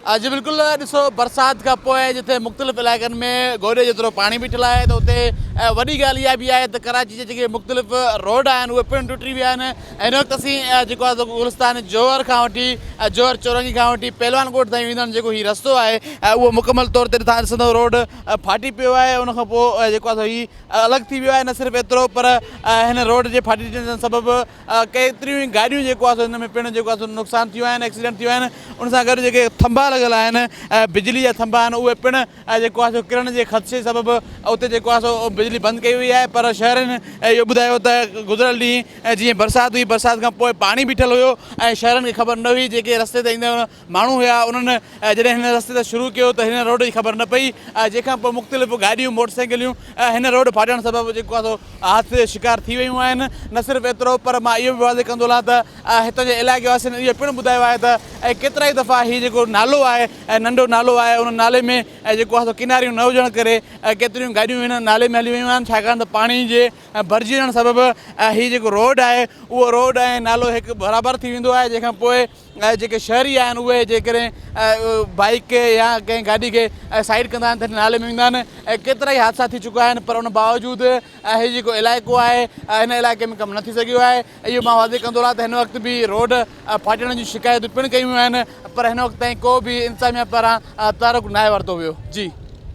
جي بلڪل ڏسو برسات کان پوء جتي مختلف علائقن ۾ گوڏي جيترو پاڻي بيٺل آهي ته اتي وڏي ڳالهه اها به آهي ته ڪراچي جا جيڪي مختلف روڊ آهن اهي پڻ ٽٽي ويا آهن هن وقت اسين جيڪو آهي گلستان جوهر کان وٺي جوهر چورنگي کان وٺي پهلوان ڳوٺ تائين ويندڙ جيڪو هي رستو آهي اهو مڪمل طور تي تهان ڏسندو روڊ ڦاٽي پيو آهي ان کان پوء جيڪو آهي هي الڳ ٿي ويو آهي نه صرف ايترو پر هن روڊ جي ڦاٽي ٿيڻ سبب ڪيتريون ئي گاڏيون جيڪو آهي سو هن ۾ پڻ جيڪو آهي سو نقصان ٿيون آهن ايڪسيڊنٽ ٿيو آهن ان سان گڏ جيڪي ٿنڀا لڳل آهن بجلي جا ٿنڀا آهن اهي پڻ جيڪو آهي سو ڪرڻ جي خدشي سبب اتي جيڪو آهي سو بجلي بند ڪئي وئي آهي پر شهرين اهو ٻڌايو ته گذريل ڏينهن جيئن برسات هئي برسات کان پوء پاڻي بيٺل هيو ۽ شهرين کي خبر نه هئي جيڪي رستي تي ايندڙ ماڻهو هيا انهن جڏهن هن رستي تي شروع ڪيو ته هن روڊ جي خبر نه پئي جنهن کان پوء مختلف گاڏيون موٽر سائيڪليون هن روڊ ڦاٽڻ سبب جيڪو آهي سو حادثي جو شڪار ٿي ويون آهن نه صرف ايترو پر مان اهو به واضح ڪندو هلان ته هتان جي علائقي واسين اهو پڻ ٻڌايو آهي ته ڪيترائي دفعا هي جيڪو نالو آهي ننڍو نالو آهي ان نالي ۾ جيڪو آهي سو ڪناريون نه هجڻ ڪري ڪيتريون گاڏيون هن نالي ۾ هلي ويون آهن ڇاڪاڻ ته پاڻي جي ڀرجي وڃڻ سبب هي جيڪو روڊ آهي اهو روڊ ۽ نالو هڪ برابر ٿي ويندو آهي جنهن کان پوء جيڪي شهري آهن اهي جيڪڏهن بائيڪ يا ڪنهن گاڏي کي سائيڊ ڪندا آهن ته نالي ۾ ويندا آهن ۽ ڪيترا ئي حادثا ٿي چڪا آهن پر ان باوجود هي جيڪو علائقو آهي هن علائقي ۾ ڪم نه ٿي سگهيو آهي اهو مان واضح ڪندو رهان ته هن وقت به روڊ ڦاٽڻ جون شڪايتون پڻ ڪيون ويون آهن پر هن وقت تائين ڪو به انتظاميا پاران تحرڪ ناهي ورتو ويو جي.